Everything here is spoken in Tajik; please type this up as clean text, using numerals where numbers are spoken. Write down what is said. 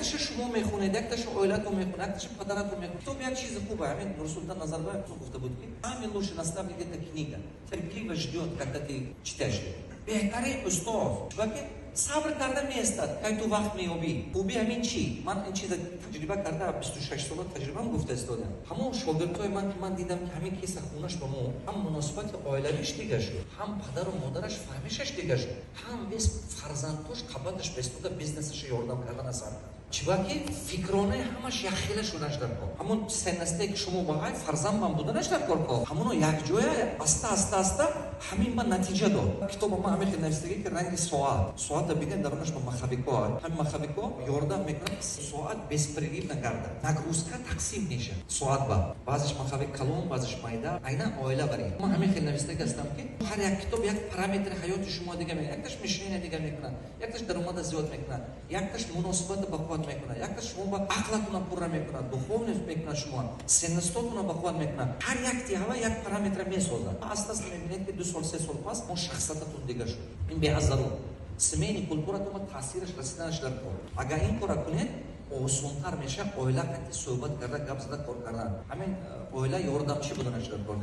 Якташа шумо мехонед, якташа оилатон мехонед, якташа падаратон мехонед. Китоб як чизи хуба. Ҳамин Нурсултан Назарбаев гуфта буд, ки самый лучший наставник — это книга, терпеливо ждет, когда ты читаешь. Беҳтарин устоз, чунки сабр карда меистад, кай ту вақт меёбӣ. Хуби ҳамин чӣ? Ман ин чиза таҷриба карда, 26 сола таҷрибам гуфта истодам. Ҳамон шогирдҳои ман, ки ман дидам, ки ҳамин киса хонаш ба мо ҳам муносибати оилавиш дига шуд, ҳам падару модараш фаҳмишаш дига шуд, ҳам бес фарзандҳош қабаташ беистода бизнесаша ёрдам кардан асар кард. Чибаки фикронаи ҳамаш якхела шуданаш дар кор, ҳамон ценносте, ки шумо ба ҳай фарзандам буданаш дар кор, ко ҳамоно якҷоя аста аста аста ҳамин ба натиҷа дод. Китоба ман ҳамин хел навистагӣ, ки ранги соат, соата бинед, дарунаш ба маховикҳо, ҳамин маховикҳо ёрдам мекунад, соат беспрерывно гардад, нагрузка тақсим мешавад соат ба баъзеш маховик калон, баъзеш майда, айнан оила барин. Ман ҳамин хел навистагӣ ҳастам, ки ҳар як китоб як параметри ҳаёти шумо дига мекунад. Якташ мышление дига мекунад, якташ даромада зиёд мекунад, якташ муносибата бақувват мекунад, якташ шумо ба ақлатона пурра мекунад, духовность мекунад, шумо ценностотона бақувват мекунад. Ҳар якти ҳава як параметра месозад. Аста аста мебинед, ки 2 сол, 3 сол пас он шахсиятатон дига шуд. Ин беҳад зарур, семейный культуратон таъсираш расиданаш дар кор. Агар ин кора кунед, осонтар мешавад оила қати суҳбат карда, гап зада, кор кардан. Ҳамин оила ёрдамчӣ буданаш дар кор.